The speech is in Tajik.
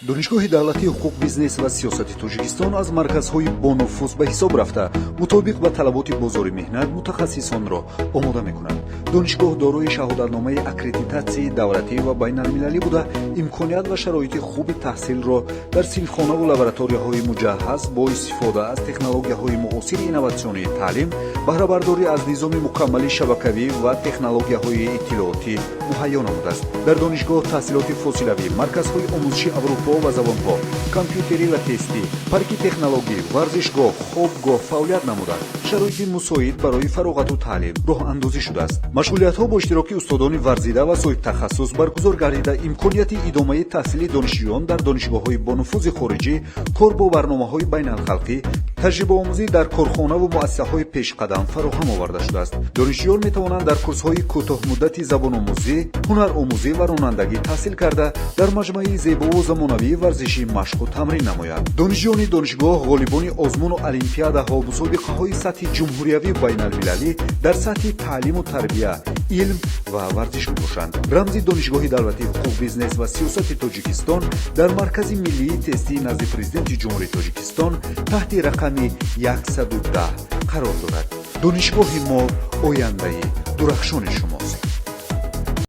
Донишгоҳи давлатии ҳуқуқ, бизнес ва сиёсати Тоҷикистон аз марказҳои бонуфуз ба ҳисоб рафта, мутобиқ ба талаботи бозори меҳнат мутахассисонро омода мекунад. Донишгоҳ дорои шаҳодатномаи аккредитатсияи давлатӣ ва байналмилалӣ буда, имконият ва шароити хуби таҳсилро дар синфхонаву лабораторияҳои муҷаҳҳаз бо истифода аз технологияҳои муосири инноватсионии таълим, баҳрабардорӣ аз низоми мукаммали шабакавӣ ва технологияҳои иттилоотӣ муҳайё намудааст. Дар донишгоҳ таҳсилоти фосилавӣ, марказҳои омӯзиши Аврупо ва забонҳо, компютерӣ ва тестӣ, парки технологӣ, варзишгоҳ, хобгоҳ фаъолият намуда, шароити мусоид барои фароғату таълим роҳандозӣ шудааст. Машғулиятҳо бо иштироки устодони варзида ва соҳибтахассус баргузор гардида, имконияти идомаи таҳсили донишҷӯён дар донишгоҳҳои бонуфузи хориҷӣ, кор бо барномаҳои байналхалқӣ, таҷрибаомӯзӣ дар корхонаву муассисаҳои пешқадам фароҳам оварда шудааст. Донишҷӯён метавонанд дар курсҳои кӯтоҳмуддати забономӯзӣ, ҳунаромӯзӣ ва ронандагӣ таҳсил карда, дар маҷмӯаи зебову замонавии варзишӣ машқу тамрин намоянд. Донишҷӯёни донишгоҳ ғолибони озмуну олимпиадаҳо, мусобиқаҳои сатҳи ҷумҳуриявӣ, байналмилалӣ дар сатҳи таълиму тарбия, илм ва варзиш мебошанд. Рамзи Донишгоҳи давлатии ҳуқуқ, бизнес ва сиёсати Тоҷикистон дар Маркази миллии тестии назди Президенти Ҷумҳурии Тоҷикистон таҳти рақами 110 қарор дорад. Донишгоҳи мо ояндаи дурахшони шумост.